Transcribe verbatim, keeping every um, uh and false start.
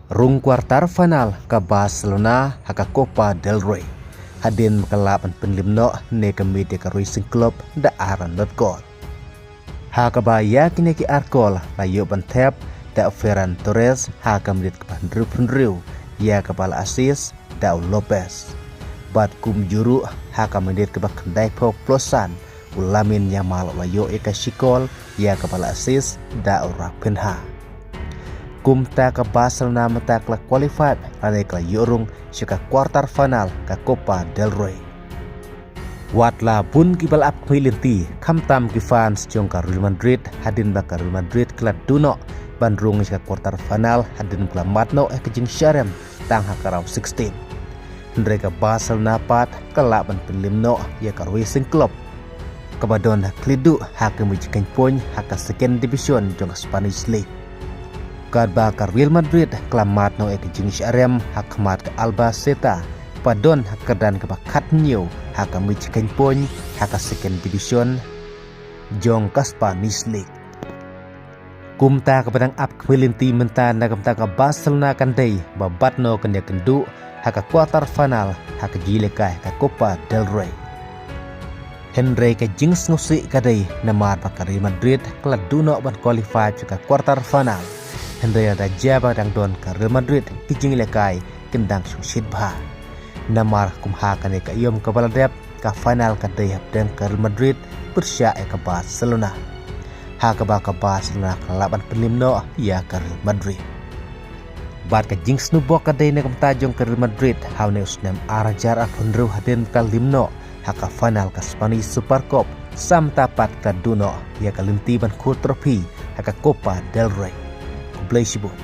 Rung quarter final ka Barcelona ha ka Copa del Rey, hadien ba ka la ban pynliem noh ne ka miet ïa ka Racing Club da ar la not kol. Ha kaba ïa kine ki ar kol la ïoh ban thep da u Ferran Torres ha ka minit kaba hynriew phew hynriew, ïa kaba la assist da u Lopez. Bad kumjuh ruh ha ka minit kaba khyndai phew phew san, u Lamine Yamal la ïoh ïa ka shi kol, ïa kaba la assist da u Raphinha. Kumta ka Barcelona mynta ka la qualify lane ka la ïoh rung sha ka quarter final ka Copa del Rey. Wat la bun kiba la ap khmih lynti, khamtam ki fans jong ka Real Madrid, hadien ba ka Real Madrid ka la duh noh ban rung sha ka quarter final hadien ba ka la mad noh ïa ka jingshah rem tang ha ka round sixteen. Hynrei ka Barcelona pat ka la ban pynliem noh ïa ka Racing Club, kaba don ha khlieh duh ha ka miej khein point ha ka second division jong ka Spanish League. Katba ka Real Madrid ka la mad noh ïa ka jingshah rem ha khmat ka Albacete, ba don ha ka kyrdan kaba khathynñiew ha ka miej khein point ha ka second division jong ka Spanish League. Kumta kaba dang ap khmih lynti mynta na ka bynta ka Barcelona kan dei ba bat noh kane ka kynduh ha ka quarter final ha ka jingïalehkai ka Copa del Rey. Hynrei ka jingsngewsih ka dei namar ba ka Real Madrid ka la duh noh ban qualify sha ka quarter final. Hynrei lada jia ba dang don ka Real Madrid, ki jingïalehkai kin dang sngewsih bha. Namar kum ha kane ka aïom kaba la dep, ka final ka dei hapdeng ka Real Madrid pyrshah ïa ka Barcelona. Ha kaba ka Barcelona ka la lah ban pynliem noh ïa ka Real Madrid. Bad ka jingsngewbok ka dei na ka bynta jong ka Real Madrid, ha une u snem ar hajar arphew hynriew hadien ba ka liem noh ha ka final ka Spanish Super Cup, sa mynta pat ka duh noh ïa ka lynti ban khur trophy ha ka Copa del Rey. Khublei shibun.